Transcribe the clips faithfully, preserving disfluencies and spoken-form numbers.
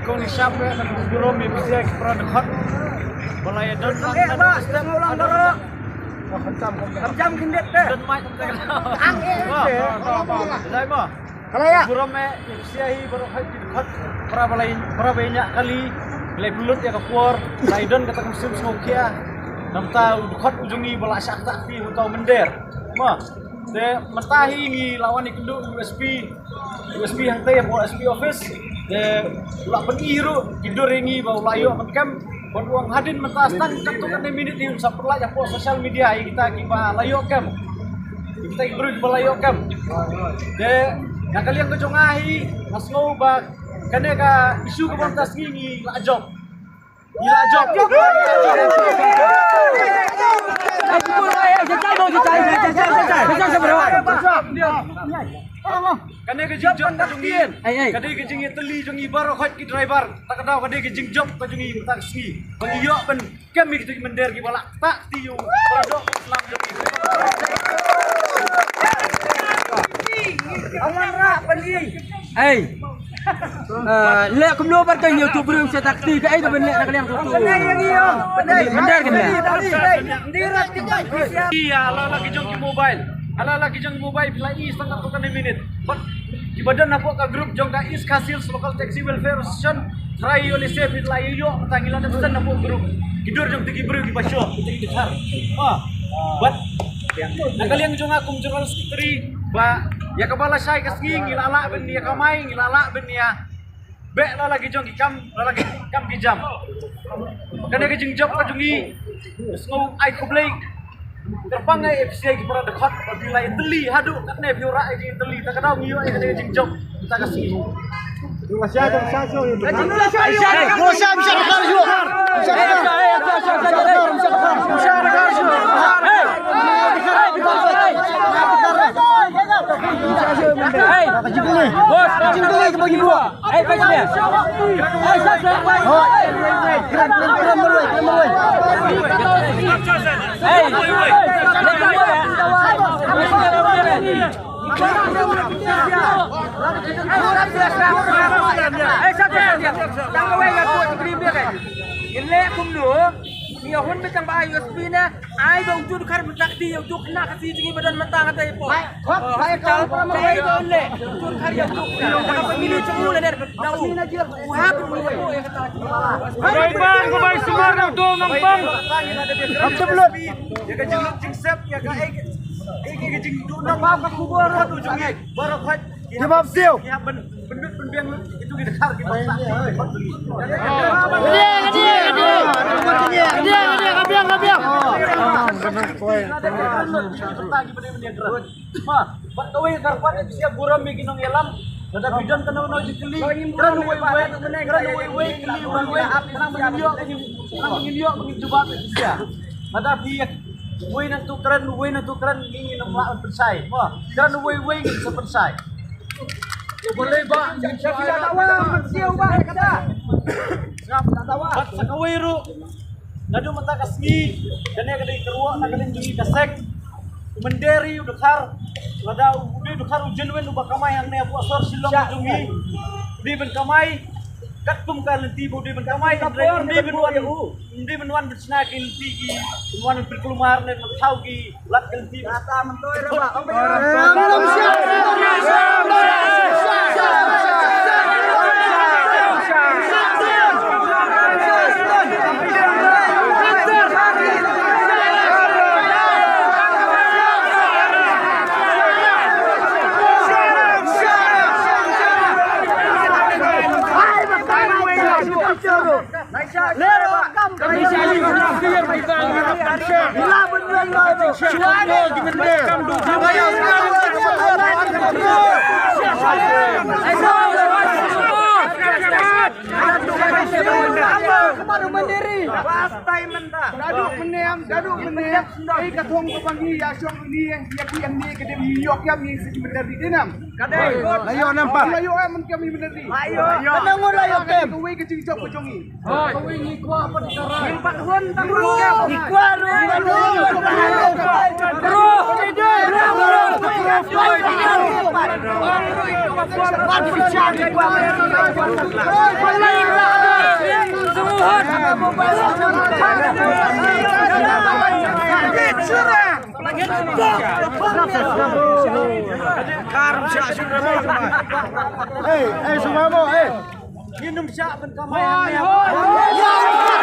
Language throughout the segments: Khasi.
Kong ni siapa yang nak guru mi bisa para dekat. Balai don lang. Eh, ba, step ulang dulu. Khamtam khindit te. Don mai te. Ang eh. Dai mo. Kala ya. Guru me sia hi baroh hai dekat. Para balai, para banyak kali. Balai belut ya ka por. Lai don kata kum sim sngokya. Namta dekat ujungi bala syak tak ti utau mender. Mo. Te mynta hi ngi la wan ïakynduh U S P, U S P hangtei hapoh S P office. Te u la pyni ruh ki dur ïa ngi ba u la ïoh ban kem. Ban wan hadien mynta stang katto katne minit hi un sa pynlait hapoh social media ïa kita kiba la ïoh kem. Ïa kita ki briew kiba la ïoh kem. Te na ka liang ka jong nga hi nga sngew ba kane ka issue kaba mynta sngi ngi la jop. Ila jop. Kane ka jingjop ka jong ngi. Ka dei ka jingïatylli jong ngi baroh khoit ki driver. Ta ka daw ka dei ka jingjop ka jong ngi mynta ka sngi. Ba ngi ïoh ban kem ïa ki mynder kiba la ktah kti ïa u para doh Islam jong ngi. Ei. Eh, leh kumno ban kynjoh tu briew sa tak ti ka ei ka ban leh na ka liang tu tu. Mynder kan leh. Iya, ala la ki jong ki mobile. Ala la ki jong ki mobile phi la i sangat tu kane minit. Bad kiba don hapoh ka group jong ka East Khasi Hills Local Taxi Welfare Association. Try ïoh leh se phi la ïoh mynta ngi la dep send hapoh group. Ki dur jong ki briew kiba shoh kita ki thar. Ah. Bad na ka liang jong nga kum general secretary ba ïa kaba lashai ka sngi ngi la lah ban ïa kamai, ngi la lah ban ïa beh la la ki jong ki kam, la la ki kam ki jam. Kane ka jingjop ka jong ngi sngew ai khublei. Kyrpang ai F C I ki para dkhot ba phi la ïatylli haduh katne phi ïoh rah ïa ki ïatylli ta ka daw ngi ïoh ïa kane ka jingjop ta ka sngi. Ai ba u tu dkhar mynta kti, u tu khynnah Khasi jong ngi ba don mynta nga tai po. Khop, bai ka u para ma bai ka u le. U tu dkhar ïa u tu. Ka family jong u le ner. Na u. U hap u le po ïa kata. Bai bang ko bai sumar na u tu nang bang. Khop tu blut. Ïa ka jinglut jingsep ïa ka ei. Ei ka jingdu nang bang ka khubor ka tu jong ngi. Baroh khoit. Jawab siu. Ïa ban ban ban biang lut itu kita har kita. Dia dia dia. Dia dia dia ka biang ka biang. Ma, bad kawei ka kyrpad ïa burom ïa ki nongïalam. Lada phi don kano kano jingkylli, kren uwei uwei, kren uwei uwei, kylli uwei uwei, khnang ba ngin ïoh, khnang ba ngin ïoh, ba ngin jubab ïa ki sia. Lada phi uwei nangtu kren, uwei nangtu kren, ngi ngin ym lah ban pynshai. Mo, kren uwei uwei ngin sa pynshai. Ïa balei ba ngin sa pynshai. Bad sa kawei ruh. Naduh mynta ka sngi, kane ka dei ka ruh na ka dei jong ngi ka sek. U mynder u dkhar, lada u dei u dkhar u genuine uba kamai hangne hapoh sor Shillong jong ngi. U dei ban kamai katkum ka lynti ba u dei ban kamai, u dei ban wan, u dei ban wan ban shna ki lynti ki, ban wan ban pynkulmar ne ban thaw ki. Daduk menem, daduk menem. Ei ka thong ka bangi ya shong ni ya ku yang ni ka dem yok ya mi sigi menem. Layo nampak. Layo em kem ni menem. Layo. Kenang layo kem. Kawei ka jingjop ka jong ngi. Hoi. Kawei ngi kwah pat karai. Ngi pat hun tam ru. Ngi kwah ru. Ru. Ru. Hey, hey, semua mo, hey. Ngin ym shah ban kamai. Hoi, hoi, hoi.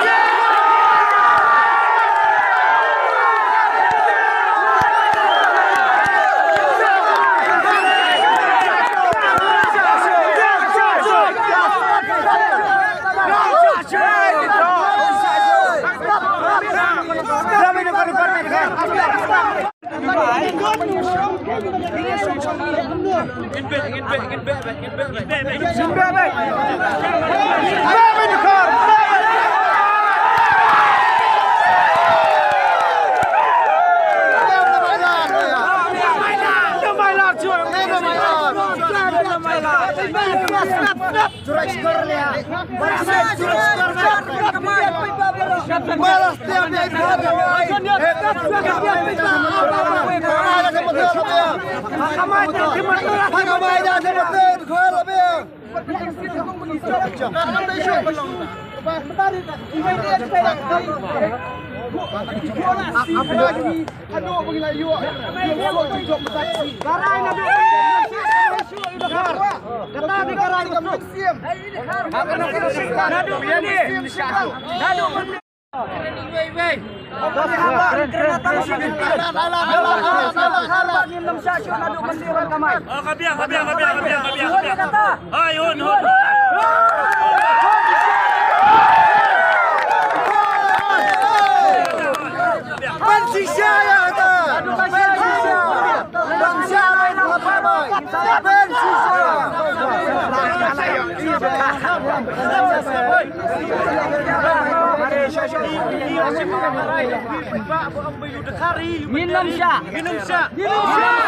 Ngin ym shah. Ngin ym shah. Ngin ym shah.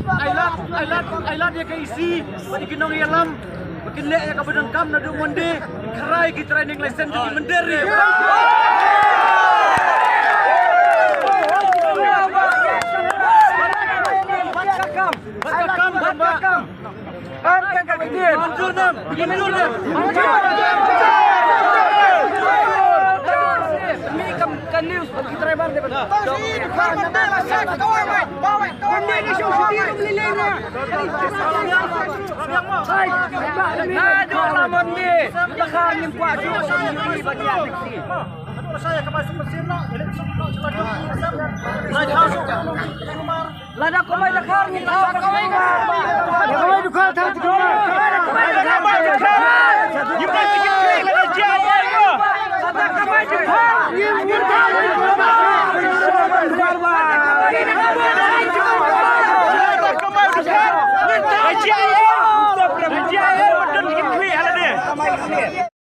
Ai lad, ai lad, ai lad ïa ka E C bad ïa ki nongïalam ba kin leh ïa kaba donkam naduh Monday. Khrai ki training license jong ki mynder ri. Bad ka kam, bad ka kam, bad ka kam. Lada kumai da khar ngi ta. Kumai da khar ta.